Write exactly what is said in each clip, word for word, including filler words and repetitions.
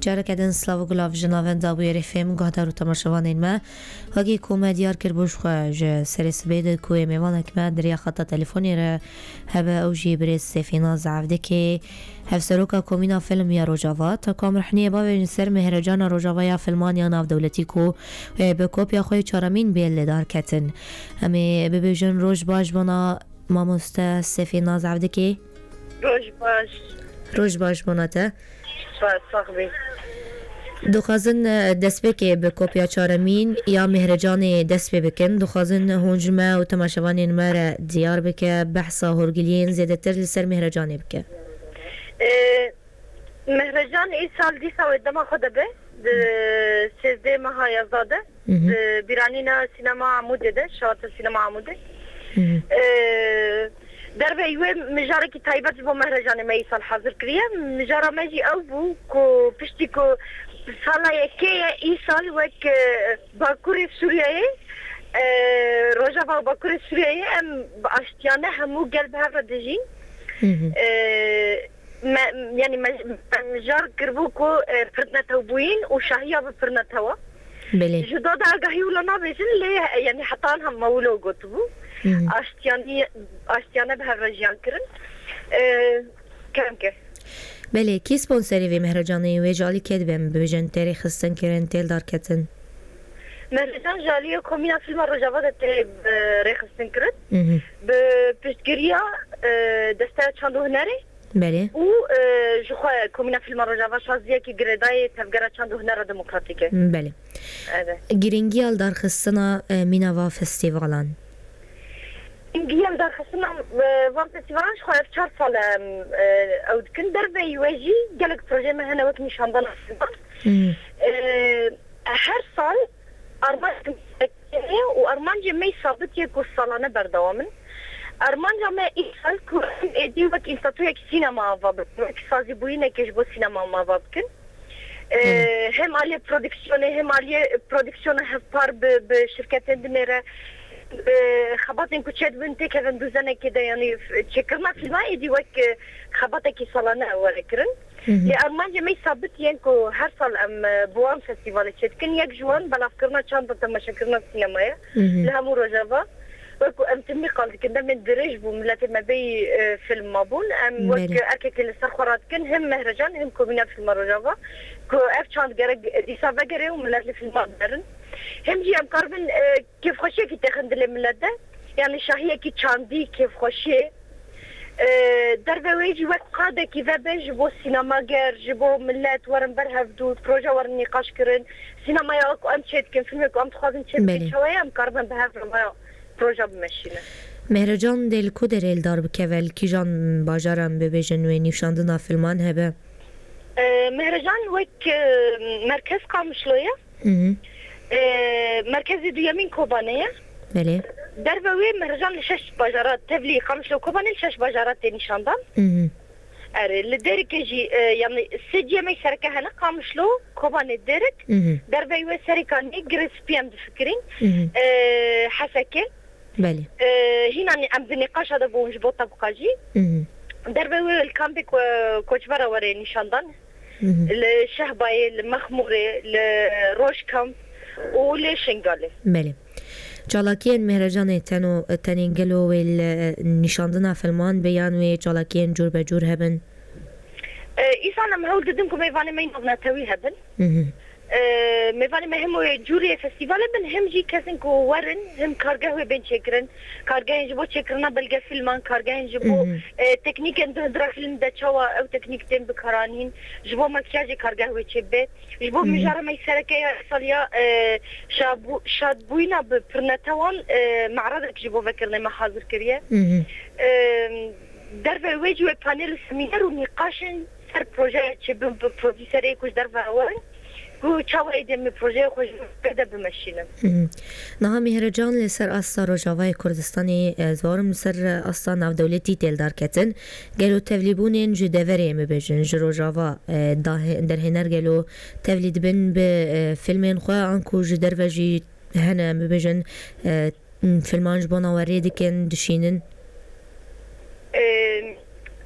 Careke din silav û gulav ji navenda bûyerê fêm, guhdar û temaşevanên me. Wekî ku me diyar kir bû ji xwe ji serê sibê de ku yê mêvanek me di riya xeta telefonê re hebe, ew jî birêz Sefîna Zevdikê, hevseroka Komîna Film ya Rojava, ta ku em rihniyê bavêjin ser mihrecana Rojava ya filman ya navdewletî ku wê bi kopya xwe yê çaramîn bê li dar ketin. Em ê bibêjin roj baş bona mamoste Sefîna Zevdikê. Roj baş. Roj baş bona te. Spas, sax bî. Dixwazin, e, destpêkê bi kopya çaremîn ya Mihrecanê dest pê bikin. Dixwazin hûn ji me û temaşevanên me re diyar bike behsa hûrgiliyên zêdetir li ser Mihrecanê bike. E, Mihrecan îsal dîsa wê dema xwe de be, di sêzdeh meha yazda de, Mhm. di bîranîna sînema Amûdê de, şewata sînema Amûdê. Mhm. E, Derveyî wê mijarekî taybet ji bo Mehrecanê me îsal hazir kiriye. Mijara me jî ew bû ku piştî ku sala yekê ye îsal wek, e, Bakurê Sûriyeyê, e, Rojava û Bakurê Sûriyeyê em bi aştiyane hemû gel bi hev re dijîn. Mhm. E, me, yanî me, me mijar kiribû ku, e, pirnetewbûyîn û şahiya bi pirnetewa. Belê. Ji dada agahî wilo nabêjin, lê, yanî heta niha me wilo gotibû. Hı hı. Aştiyanî-, aştiyane bi hev re jiyan kirin. E, kevke. Belê, kî sponserê vê mehrecanê ye? Wê ji alî kê dibe em bibêjin tê rêxistin kirin, tê li dar ketin? Mehrecan ji aliyê Komîna Filma Rojava de tê, e, rêxistin kirin. Hı hı. Bi piştgiriya, e, Desteya Çand û Hunerê. Belê. Û, e, ji xwe Komîna Filma Rojava şaziyekî girêdayî Tevgera Çand û Hunera Demokratîk e. Belê. Evet. Girîngiya li darxistina, e, mîna va festîvalan? Girîngiya li darxistina, e, van festîvalan ji xwe ev çar sal e, em, e, ew dikin. Derveyî we jî gelek projeyê me hene wek nîşandana filman. Hmm. E, Her sal armanc heye û armancê me yî sabit ye ku salane berdewam in. Armanca me îsal ku em êdî wek înstitûyek sînema ava bikin, wek sazîbûyînekê ji bo sînema ava bikin. Ee, Evet. Hem aliyê prodüksiyonê, hem aliyê prodüksiyona hevpar bi, bi şirketên dinê re, bi xebatên ku çêdibin têkevin duzenekê de, yanî çêkirina fîlma êdî wek, e, xebatekî salane were kirin. Hı hı. Lê armancê me sabit yên ku her sal em, e, bi wan festîvalê çêdikin. Yek ji wan belavkirina çanda temaşekirina sînemaya Hı hı. li hemû Rojava. Wek ku em timî qal dikin, demên dirêj bû, miletê me bêyî, e, film mabûn. Em wek Belê. erkekê li ser xwe radikin, hem Mehrecan hem Komîna Filma Rojava ku ev çand gerek dîsa vegere û milet li filma binerin. Hem jî em karibin, e, kêfxweşiyekî têxin dilê milet de. Yanî şahiyekî çandî, kêfxweşiyê. E, derve wê jî wek qadekî vebe ji bo sînemager, ji bo milet werin ber hevdû, proje werin nîqaş kirin. Sînemaya ku em çêdikin, filmê ku em dixwazin çêbikin, Belê. çawa ye em karibin bi hev re vaya proje bimeşînin. Mehrecan dê li ku derê li dar bikeve, li kîjan bajaran bibêjin wê nîşandina filman hebe? E, Mehrecan wek, e, merkez Qamişlo ye. Hı hı. E, merkezê duyemîn Kobanê ye. Belê. Derve wê Mehrecan li şeş bajara, tevlî Qamişlo Kobanê li şeş bajara tê nîşandan. Hı hı. Erê, li Dêrikê jî, e, yanî sê ciyemê sereke hene, Qamişlo, Kobanê, Dêrik. Hı hı. Derve wê serê kanî Girê Spî em difikirîn. Hı hı. E, Heseke. Belê. E, hîna nî-, em di nîqaşa de bûn ji bo tebqa jî. Hı hı. Derve wê li kampê ko-, koçbera were nîşandan. Hı hı. Li Şehbayê, li Mexmûrê, li Rojkamp û li Şingalê. Belê. Çalakiyên Mehrecanê teno, tenê gelo wê li nîşandina filman be yan wê çalakiyên cûr be cûr hebin? E, îsal em hewl didin ku mêvanê me yî navnetewî hebin. Hı hı. E, mêvanê me hem wê cûrê festîvalê bin, hem jî kesên ku werin, hem kargeh wê bên çêkirin. Kargehên ji bo çêkirina belgefîlman, kargehên ji bo, Hı hı. e, teknîkên di hundira fîlm de çawa ew teknîk tên bikaranîn, ji bo makyajê kargeh wê çêbibe. Ji bo Hı hı. mijara me sereke ya îsal ya, e, şabû-, şadbûyîna bi pirnetewan, e, me'redek ji bo vekirinê me hazir kiriye. Hı hı. E, Derve wê jî wê panel û semîner û nîqaşên ser projeya çêbûn bi prodûserê ku ji derve re werin, ku çawa êdî em ê projeyê xwe ji vê de bimeşînin. Hı hı. Niha Mihrecan li ser asta Rojavayê Kurdistanê, e, ez bawerim li ser asta navdewletî tê li dar ketin. Gelo tevlîbûnên ji deverê em bibêjin, ji Rojava, e, dahê-, derhêner gelo tevlî dibin bi, e, filmên xwe, anku ji derve jî hene em bibêjin, e, filman ji bona we rê dikin, dişînin? Em,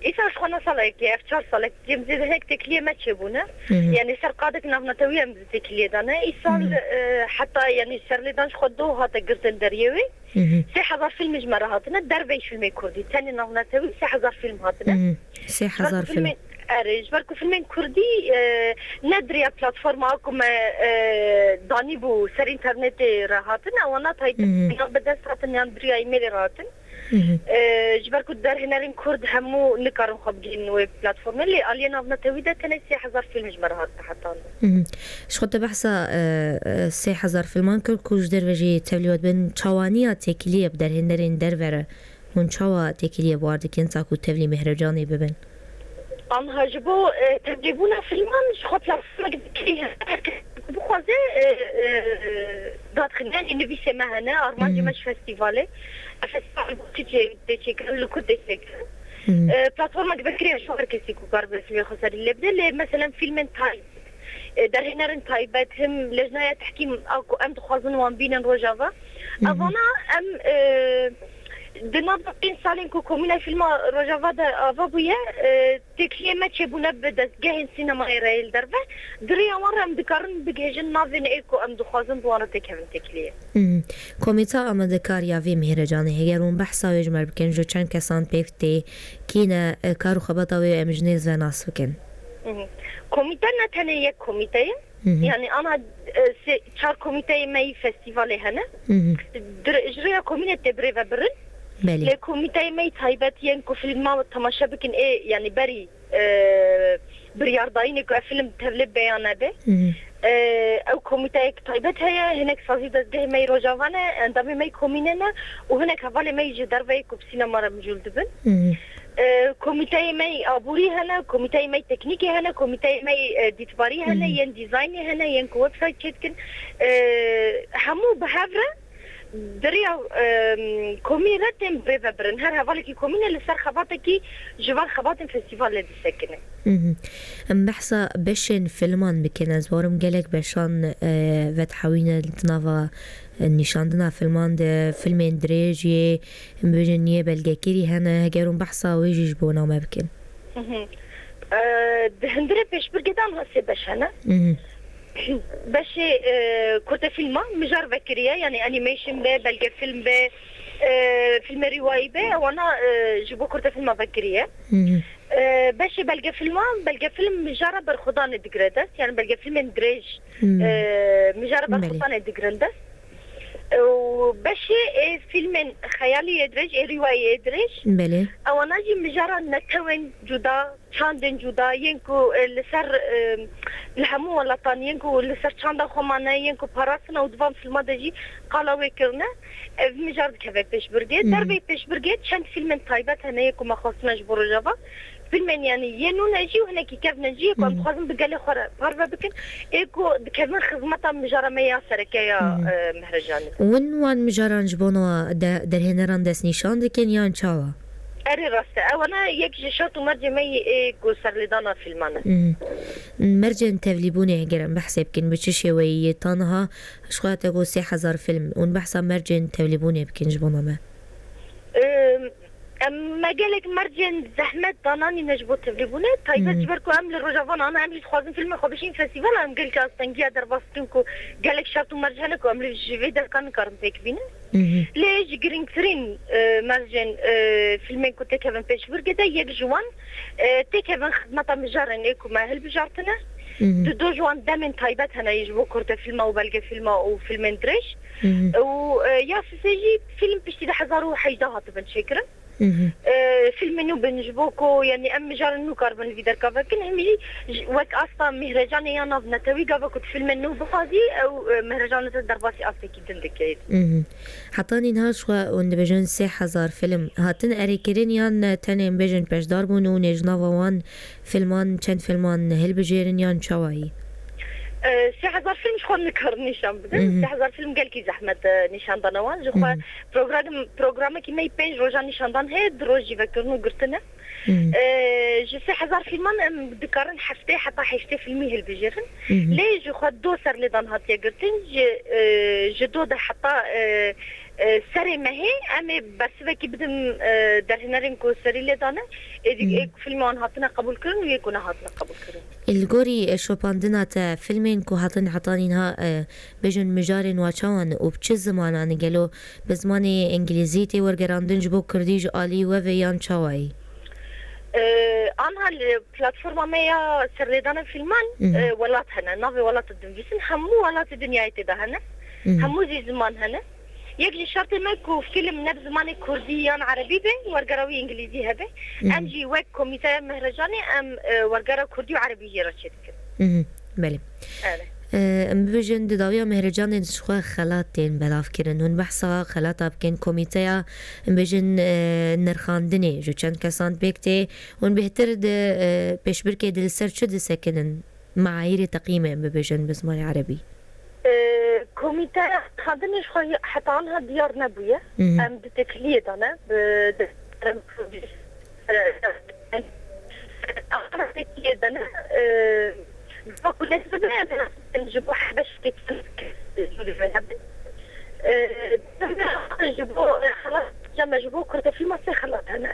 Îsal ji xwe ne salekê, ev çar salek cem zêde hinek têkiliyê me çêbûne. Hı hı. Yani ser qadek navnetewî em têkiliyê dane. Îsal, Hı hı. e, heta yani serlêdan ji xwe do hate girtin deriyê wê. Hı hı. Sê hezar film ji me re hatine, dervey filmê kurdî. Tenê navnetewî sê hezar film hatine. Hı hı. Sê hezar film. Erê, ji ber ku filmên kurdî, e, ne di riya platforma ku me, e, danîbû ser înternetê re hatin, ewana taybet Hı hı. yan bi dest hatin yan bi riya emailê re hatin. Hı hı. E, ji ber ku derhênerên kurd hemû nikarin xwe bigihînin wê platformê, lê aliyê navnetewî de tenê sê hezar film ji me re hatine heta niha. Hı hı. Ji xwe te behsa, e, e, sê hezar filman kir ku ji derve jî tevlî we dibin. Çawaniya têkiliyê bi derhênerên derve re hûn çawa têkiliyê bi war dikin, ta ku tevlî Mihrecanê bibin? Anha ji bo, e, tevlîbûna filman ji xwe platformek dikirî hene. Her kes bixwaze, e, e, dadxin, yanî nivîsê me hene, armancê Hı. me ji festîvalê. Festîval bo çi çê-, tê çêkirin, li ku tê çêkirin? Hı. E, platformek vekirî ji her kesî ku karibe filmê xwe serî lê bide, lê meselen filmên tay-, e, derhênerên taybet, him lejnaya tehkîm a ku em dixwazin wan bînin Rojava. Hı hı. Evana em, e, di nav pênc salên ku Komîna Fîlma Rojava de ava bûye, e, têkiliyê me çêbûne bi dezgehên sînemayê re yê li derve. Di rêya wan re em dikarin bigihêjin navên ê ku em dixwazin bi wan re têkevin têkiliyê. Hı hı. Komîta Amadekar ya vê Mihrecanê, heger hûn behsa wê ji me re bikin, ji çend kesan pêk tê, kî ne, e, kar û xebata wê em ji nêz ve nas bikin. Hı hı. Komîte ne tenê yek komîte ye. Hı hı. Yani ana, e, sê, çar komîteyê me yî festîvalê hene. Hı hı. Dir-, ji rêya komînê tê birêve birin. Belê. Lê komîteyê me yî taybet yên ku filma temaşe bikin ê, yani berî, e, biryardayînê ku ev film tevlê bê ya nebe. Hı hı. E, ew komîteyek taybet heye, hinek sazî dezgehê me yî Rojava ne, endamê me yî komînê ne û hinek hevalê me yî ji derve yê ku bi sînema re mijûl dibin. Hı hı. E, komîteyê me yî aborî hene, komîteyê me yî teknîkê hene, komîteyê me yî, e, dîtbarî hene, Hı hı. yên dîzaynê hene, yên ku website çêdikin. E, hemû bi hev re di riya, e, komî re tên birêve birin. Her hevalekî komînê li ser xebatekî ji van xebatên festîvalê disekine. Hı hı. Em behsa beşên filman bikin. Ez barim gelek beşan, e, vedihewîne di nava, e, nîşandina filman de, filmên dirêj yê, em bêjin yê belgekirî hene, heger hûn behsa wê jî ji bona me bikin. Hı hı. E, di hundirê pêşbirgê de anha sê beş hene. Hı hı. Beşê, e, kurtefîlma mijar vekiriye, yani animation be, belgefilm be, e, filmê rîwayî be, ewana, e, ji bo kurtefîlma vekiriye. Hı hı. E, beşê belgefilma, belgefilm mijara berxwedanê digire dest, yani belgefilmên dirêj, Hmm. e, mijara Belê. berxwedanê digirin dest. E, û beşê ê filmên xeyalî yê dirêj, ê rîwayî yê dirêj. Belê. Ewana jî mijara netewên cuda, çandên cuda, yên ku, e, li ser, e, li hemû welatan, yên ku li ser çanda xwe mane, yên ku parastine û di van filma de jî qala wê kirine, ev mijar dikeve pêşbirgê. Hı hı. Derveyî pêşbirgê çend fîlmên taybet hene yê ku me xwestine ji bo Rojava. Fîlmên, yanî, yên nû ne jî û hinekî kevn e jî yê ku em Hı hı. dixwazin bi gelê xwe re parve bikin, ê ku dikevin xizmeta mijara me ya sereke ya, Hı hı. e, Mihrecanê. Win wan mijaran ji bona de-, derhêneran destnîşan dikin yan çawa? Erê, rast e. Ewana yek ji şert û mercê me yê ê ku serlêdana fîlman e. Hı. Mercên tevlîbûnê heger em behsê bikin, bi çi şêweyî yê ta niha ji xwe te got sê hezar fîlm, hûn behsa mercên tevlîbûnê bikin ji bona me? Em, em, me gelek mercên zehmet dananîne ji bo tevlîbûnê. Taybet Hı hı. ji ber ku em li Rojava ne, em jî dixwazin fîlmên xwe bişîn festîval, em gelkî astengiya derbas dikin ku gelek şert û merc hene ku em li ji vê derka nikarin pêk bînin. Hı hı. Lê ji girîngtirîn, e, mercên, e, fîlmên ku têkevin pêşbirgê de yek ji wan, e, têkevin xizmeta mijarên ê ku me hilbijartine. Hı hı. Di do ji wan demên taybet hene yê ji bo kurtefîlma û belgefîlma û fîlmên dirêj. Hı hı. Û, e, ya sisê jî fîlm piştî du hezar û hejdeh hatibin çêkirin. Hı hı. E, fîlmên nû bin ji bo ku, yanî, em mijarên nû karibin li vî derka vekin, him jî ji, wek asta Mihrecanê ya nav netewî gava ku tu fîlmên nû bixwazî, ew, e, Mihrecan li te derbasî astekî din dike. Hı hı. Heta nîha ji xwe hûn dibêjin sê hezar fîlm hatin erêkirin yan tenê em bêjin beşdar bûn û hûn ê ji nava wan fîlman çend fîlman hilbijêrin yan çawa yî? E, sê hezar fîlm ji xwe nikarin nîşan bidin. Hı hı. Sê hezar fîlm gelkî zehmet e nîşandana wan. Ji xwe Hı hı. program, programekî me yî pênc rojan nîşandan heye, du roj jî vekirin û girtine. Hı hı. E, ji sê hezar fîlman em dikarin heftê heta heştê fîlmî hilbijêrin. Hı hı. Lê ji xwe do serlêdan hatiye girtin, ji, e, ji do de heta, e, E, serê mehê em ê bersivekî bidin, e, derhênerên ku serî lê dane, ê di-, ê ku filmê wan hatine qebûlkirin û yê ku nehatine qebûlkirin. Li gorî, e, şopandina te, filmên ku hatin heta nîha, e, bêjin mijarên wa çawan û bi çi zimanan, gelo bi zimanê îngilîzî tê wergerandin ji bo kurdî ji alî we ve yan çawayî? E, anha li platforma me ya serlêdana filman, e, welat hene. Navê welat dinivîsin. Hemû welatê dinyayê tê de hene. Hemû zî ziman hene. Yek ji şertê me ku fîlm ne bi zimanê kurdî yan erebî be, wergera wî îngilîzî hebe. Em jî wek komîteya Mehrecanê em, e, wergera kurdî û erebî jê re çêdikin. Belê. Erê. E, em bibêjin di dawiya Mehrecanê de jixwe xelat tên belavkirin. Hûn behsa xelata bikin, komîteya, em bêjin, e, nirxandinê ji çend kesan pêk tê. Hûn bêhtir di, e, pêşbirkê de li ser çi disekinin? Meayîrê teqîmê em bibêjin bi zimanê erebî. E, komîteya nirxandinê jixwe heta anha diyar nebûye. Em di têkiliyê de ne, bi, di, e, Ama peki dene, e, bak, bu ne, ji bo Hebeşkê, e, ji bo, e, xelat, cem, ji bo kurte filma sê xelat hene.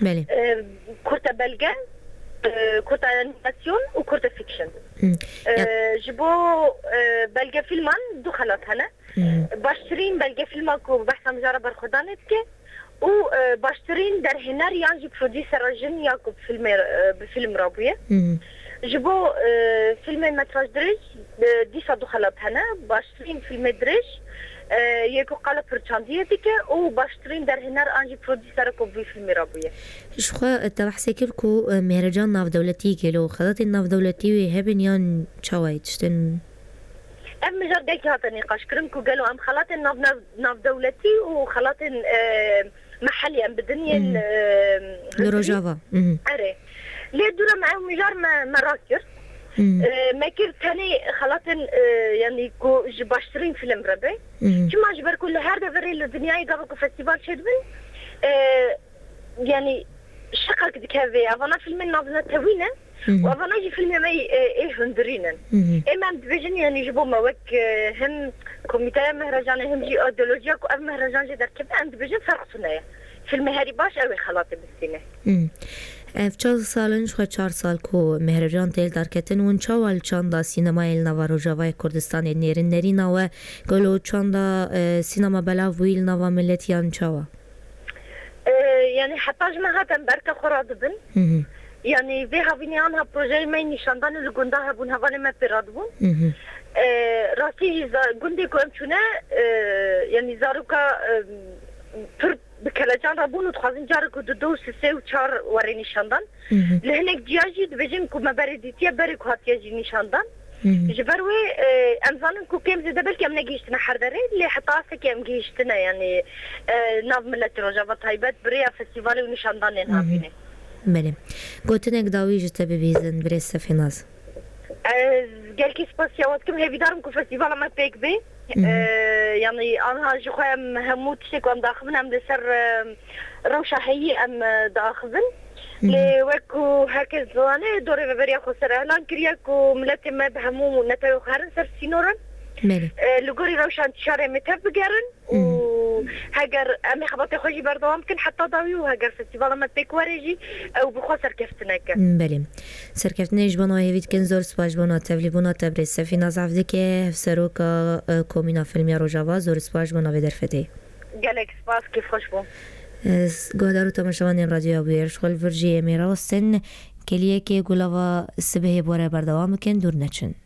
Belê. E, kurte belge, e, kurte animasyon û kurte fiction. E, ji bo, e, belge filman du xelat hene. Baştirîn belgefîlma ku behsa mijara berxwedanê dike û, e, baştirîn derhêner yan jî prodîsera jin ya ku bi filmê, e, bi fîlm rabûye. Ji bo, e, fîlmên metraj dirêj, e, dîsa du xelat hene. Baştirîn fîlmê dirêj, e, yê ku qala pirçandiyê dike û baştirîn derhêner an jî prodîsera ku bi fîlmê rabûye. Ji xwe te behsê kir ku, e, mêhrecan navdewletî gelo xelatên navdewletî wê hebin yan çawa yê tiştin? Ev mijar gelkî hate nîqaşkirin ku gelo em xelatên nav-, nav-, navdewletî û xelatên, e, mehelî em bidin yên, Hmm. e, Li Rojava. Mhm. Erê. Lê dûre me ew mijar me, me rakir. Mhm. E, me kir tenê xelatên, e, yanî ku ji baştirîn fîlm re be. Mhm. Çima ji ber ku li her deverê li dinyayê gava ku festîval çêdibin, e, yanî şeqek dikeve. Evana fîlmên navnetewî ne. Mhm. Û evana jî fîlmê me, e, ê hundirîn in. Mhm. Ê me em dibêjin, yanî ji bo me wek, e, hem Komîteya Mehrecanê hem jî îdeolojiya ku ev Mehrecan jê derkeve, em dibêjin ferq tune ye. Fîlmê herî baş ew ê xelatê bistîne. Mhm. Ev çar sal in, ji xwe çar sal ku Mehrecan tê li darketin, hûn çawa li çanda sînemayê li nava Rojavayê Kurdistanê nêrin nerîna we? Gelo çanda, e, sînema belav bûyî li nava miletiyan çawa? E, yanî heta ji me hatin berke xwe radibin. Hı hı. Yanî vê havînê anha projeyê me nîşandanê li gunda hebûn, hevalê me pê radibûn. Hı hı. E, rastî jî za-, gundê ku em çûne, e, yanî zaroka, e, pir bi kelecan re bûn û dixwazin carek ku du, du û sisê û çar were nîşandan. Hı hı. Li hinek ciya jî dibêjin ku me berê dîtiye, berê ku hatiye jî nîşandan. Hı hı. Ji ber wê, e, em zanin ku kêm zêde belkî em negihiştine her derê, lê heta astekî em gihiştine, yanî, e, nav miletê Rojava taybet bi rêya festîvalê û nîşandanên Hı hı. havînê. Belê. Gotinek dawî ji te bibîzin, birêz Sefînaz. Ez gelkî spasiya we dikim, hêvîdar im ku festîvala me pêk bê. Hı hı. E, yanî anha ji xwe em hemû tiştê ku em diaxivin, em li ser, e, rewşa heyî em, e, diaxivin. Hı hı. Lê wek ku her kes dizane, dorê veberiya xweser elan kiriye ku miletê me bi hemû netewê xwe herin ser sînoran. Belê. E, li gorî rewşa întişarê em ê tev bigerin û Hı hı. heger em ê xebatê xwe jî berdewam bikin heta dawî û heger festîvala me pêk were jî ew bi xwe serkeftinek e. Belê. Serkeftinê ji bo navê hêvî dikin, zor spas ji bo tevlîbûna te birêz Sefînaz Evdikê, hevseroka, e, Komîna Filmiya Rojava, zor spas ji bo navê derfetê. Gelek spas, kêfxweş bû. Ez guhdar û temaşevanên Radyoya Bûyer, ji xwe li vir jî em ê rawestin. Keliyekê gulava sibehê bi we re berdewam bikin, dûr neçin.